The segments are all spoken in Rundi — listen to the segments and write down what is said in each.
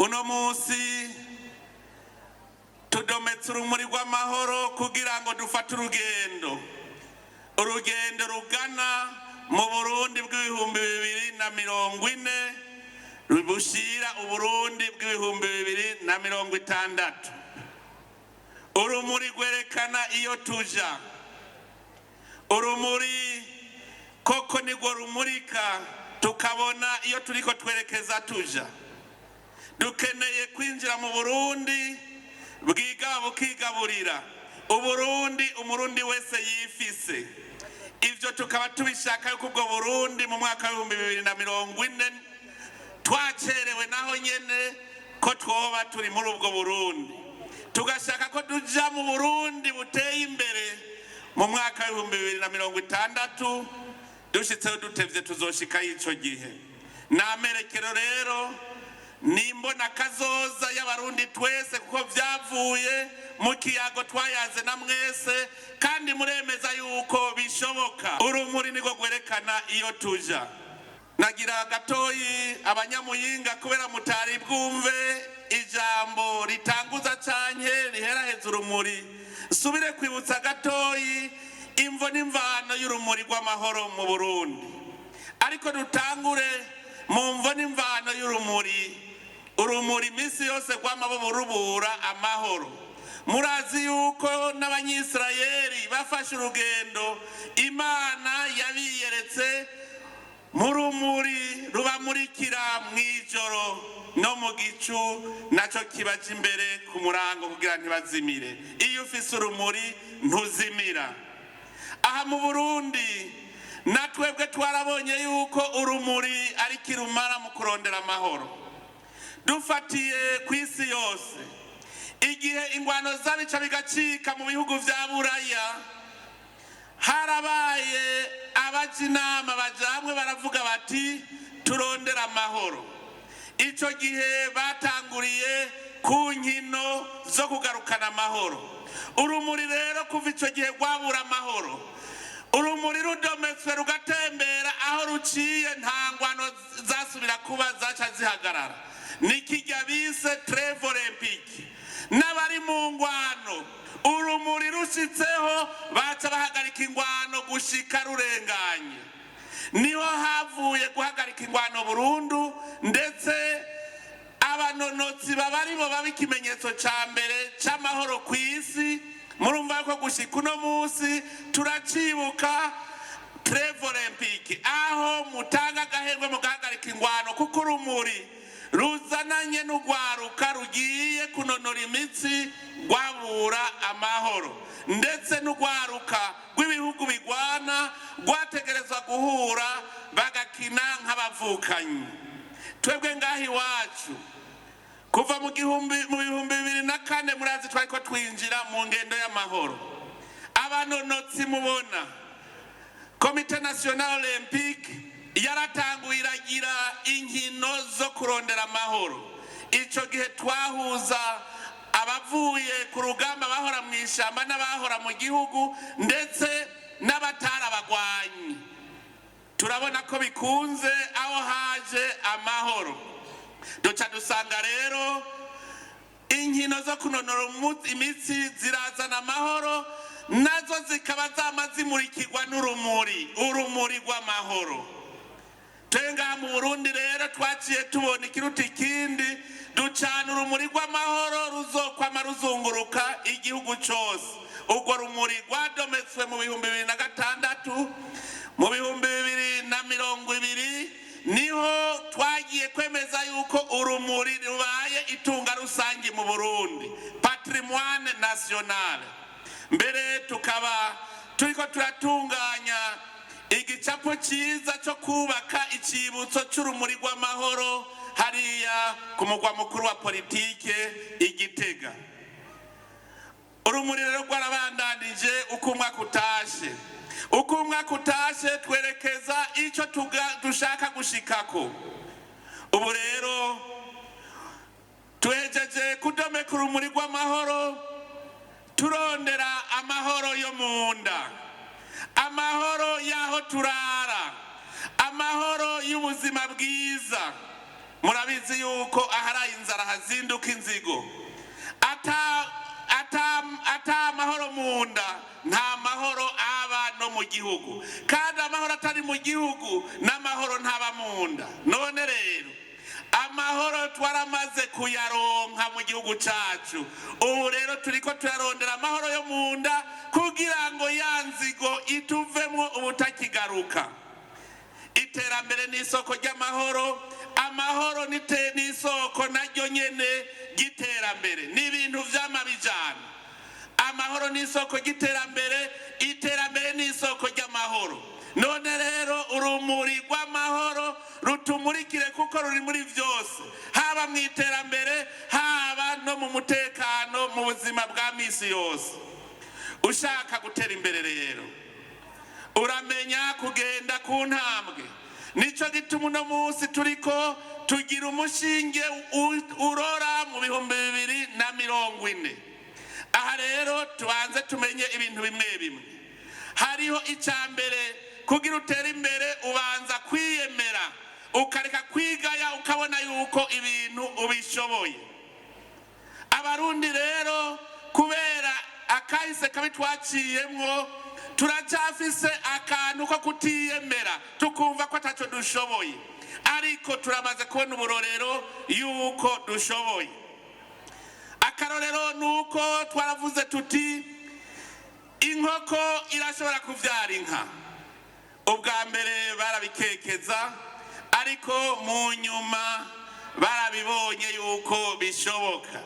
Uno munsi tudometse urumuri rw'amahoro kugira ngo dufate urugendo, urugendo rugana mu Burundi bw'2040 bushira Uburundi bw'2060. Urumuri rwerekana iyo tuja. Urumuri koko nirwo rumurika tukabona iyo turiko twerekeza tuja. Dukeneye kwinjira mu Burundi bwiga bukigaburira, Uburundi Umurundi wese yifise. Ivyo tukaba tubishaka yuko ubwo Burundi mu mwaka w'2040, twacerewe naho nyene, ko twoba turi muri ubwo Burundi. Tugashaka ko tuja mu Burundi buteye imbere mu mwaka w'2060. Dushitseho dutevye, tuzoshikayo ico gihe. Ni amerekero rero, ni imbona kazoza y'Abarundi twese, kuko vyavuye mu kiyago twayaze na mwese, kandi muremeza yuko bishoboka. Urumuri nirwo rwerekana iyo tuja. Nagira gatoyi Abanyamuyinga, kubera mutari bwumve ijambo ritanguza canke riheraheza urumuri, nsubire kwibutsa gatoyi imvo n'imvano y'urumuri rw'amahoro mu Burundi. Ariko dutangure mu mvo n'imvano y'urumuri. Urumuri iminsi yose rwama rubura amahoro. Murazi yuko n'Abanyisirayeli bafashe urugendo, Imana yabiyeretse mu rumuri rubamurikira mu ijoro, no mu gicu nacyo kibaja imbere ku murango kugira ntibazimire. Iyo ufise urumuri ntuzimira. Aha mu Burundi na twebwe twarabonye yuko urumuri ari kirumara mu kurondera amahoro. Dufatiye ku isi yose, igihe ingwano zabica bigacika mu bihugu vya Buraya, harabaye abaja inama, baja hamwe, baravuga bati: "Turondera amahoro." Ico gihe batanguriye ku nkino zo kugarukana amahoro. Urumuri rero kuva ico gihe rwabura amahoro. Urumuri rudometswe rugatembera, aho ruciye nta ngwano zasubira kuba, zaca zihagarara. Ni kirya bise trêve olympique. N'abari mu ngwano, urumuri rushitseho baca bahagarika ingwano gushika rurenganye. Niho havuye guhagarika ingwano burundu, ndetse abanonotsi baba aribo baba ikimenyetso ca mbere c'amahoro ku isi. Murumva ko gushika uno munsi turacibuka trêve olympique, aho mutanga agahengwe mugahagarika ingwano, kuko urumuri ruzananye n'urwaruka rugiye kunonora imitsi rwabura amahoro. Ndetse n'urwaruka rw'ibihugu bigwana rwategerezwa guhura bagakina nk'abavukanyi. Twebwe ngaho iwacu, kuva mu 2004, murazi twari ko twinjira mu ngendo y'amahoro. Abanonotsi mubona, Comité national olympique yaratanguye iragira inkino zo kurondera amahoro. Ico gihe twahuza abavuye ku rugamba, bahora mu ishyamba n'abahora mu gihugu, ndetse n'abatari abagwanyi. Turabona ko bikunze, aho haje amahoro. Duca dusanga rero inkino zo kunonora imitsi zirazana amahoro, nazo zikaba zama zimurikirwa n'urumuri, urumuri rw'amahoro. Twe ngaha mu Burundi rero twaciye tubona ikiruta ikindi, ducana urumuri rw'amahoro ruzokwama ruzunguruka igihugu cose. Urwo rumuri rwadometswe mu 2006. Mu 2020 niho twagiye kwemeza yuko urumuri rubaye itunga rusange mu Burundi, patrimoine national. Mbere tukaba turiko turatunganya igicapo cyiza cyo kubaka icibutso cy'urumuri rw'amahoro hariya ku mugwa mukuru wa politike i Gitega. Urumuri rero rwarabandanije uko umwaka utashe. Uko umwaka utashe twerekeza icyo dushaka gushikako. Ubu rero tuhejeje kudomeka urumuri rw'amahoro, turondera amahoro yo mu nda, amahoro y'aho turara, amahoro y'ubuzima bwiza. Murabizi yuko aharaye inzara hazinduka inzigo. Ata amahoro mu nda, nta mahoro aba no mu gihugu, kandi amahoro atari mu gihugu n'amahoro ntaba mu nda. None rero amahoro twaramaze kuyaronka mu gihugu cacu. Ubu rero turiko tuyarondera amahoro yo mu nda kugira ngo ya nzigo ituvemwo ubutakigaruka. Iterambere ni isoko ry'amahoro, amahoro ni isoko naryo nyene ry'iterambere. Ni ibintu vy'amabijana. Amahoro ni isoko ry'iterambere, iterambere ni isoko ry'amahoro. None rero urumuri rw'amahoro rutumurikire, kuko ruri muri vyose, haba mu iterambere, haba no mu mutekano mu buzima bwa misi yose. Ushaka gutera imbere rero uramenya kugenda ku ntambwe. Nico gituma uno munsi turiko tugira umushinge urora mu 2040. Aha rero tubanze tumenye ibintu bimwe bimwe. Hariho icya mbere: kugira utere imbere ubanza kwiyemera, ukareka kwigaya, ukabona yuko ibintu ubishoboye. Abarundi rero, kubera akahise kabi twaciyemwo, turacyafise akantu ko kutiyemera, tukumva ko ataco dushoboye. Ariko turamaze kubona uburorero yuko dushoboye. Akarorero ni uko twaravuze tuti: "Inkoko irashobora kuvyara inka." Ubwa mbere barabikekeza, ariko mu nyuma barabibonye yuko bishoboka.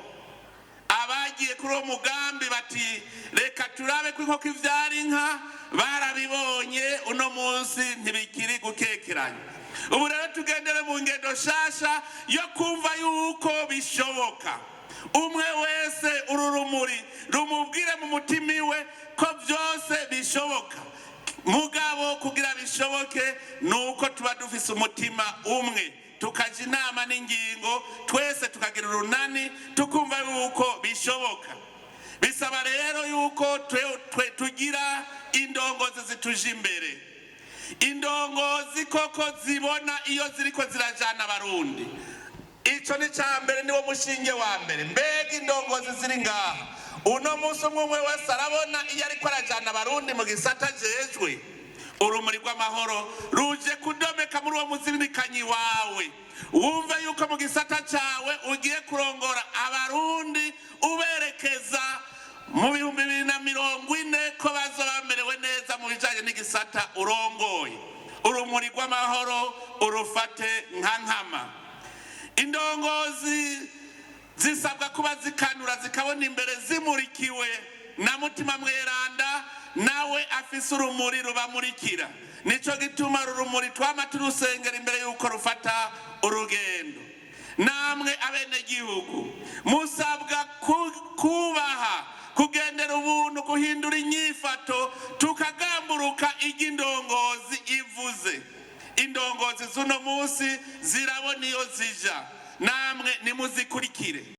Abagiye kuri uwo mugambi bati: "Reka turabe ko inkoko ivyara inka", barabibonye. Uno munsi ntibikiri gukekeranya. Ubu rero tugendere mu ngendo shasha yo kumva yuko bishoboka. Umwe wese uru rumuri rumubwire mu mutima iwe ko byose bishoboka. Mugabo kugira bishoboke ni uko tuba dufise umutima umwe, tukaja inama n'ingingo, twese tukagira urunani, tukumva yuko bishoboka. Bisaba rero yuko twe tugira indongozi zituje imbere, indongozi koko zibona iyo ziriko zirajana Abarundi. Ico ni ca mbere, niwo mushinge wa mbere. Mbega indongozi ziri ngaha uno munsi, umwe umwe wese arabona iyo ariko arajana Abarundi mu gisata jejwe? Urumuri rw'amahoro ruje kudomeka muri uwo muzirikanyi wawe, wumve yuko mu gisata cawe ugiye kurongora Abarundi uberekeza mu 2040 ko bazoba bamerewe neza mu bijanye n'igisata urongoye. Urumuri rw'amahoro urufate nka nkama. Indongozi zisabwa kuba zikanura, zikabona imbere, zimurikiwe na Mutima Mweranda, nawe afise urumuri rubamurikira. Nico gituma urumuri twama turusengera imbere yuko rufata urugendo. Namwe abenegihugu musabwa kubaha, kugendera ubuntu, guhindura inyifato, tukagamburuka ijya indongozi ivuze. Indongozi z'uno munsi zirabona iyo zija, namwe nimuzikurikire.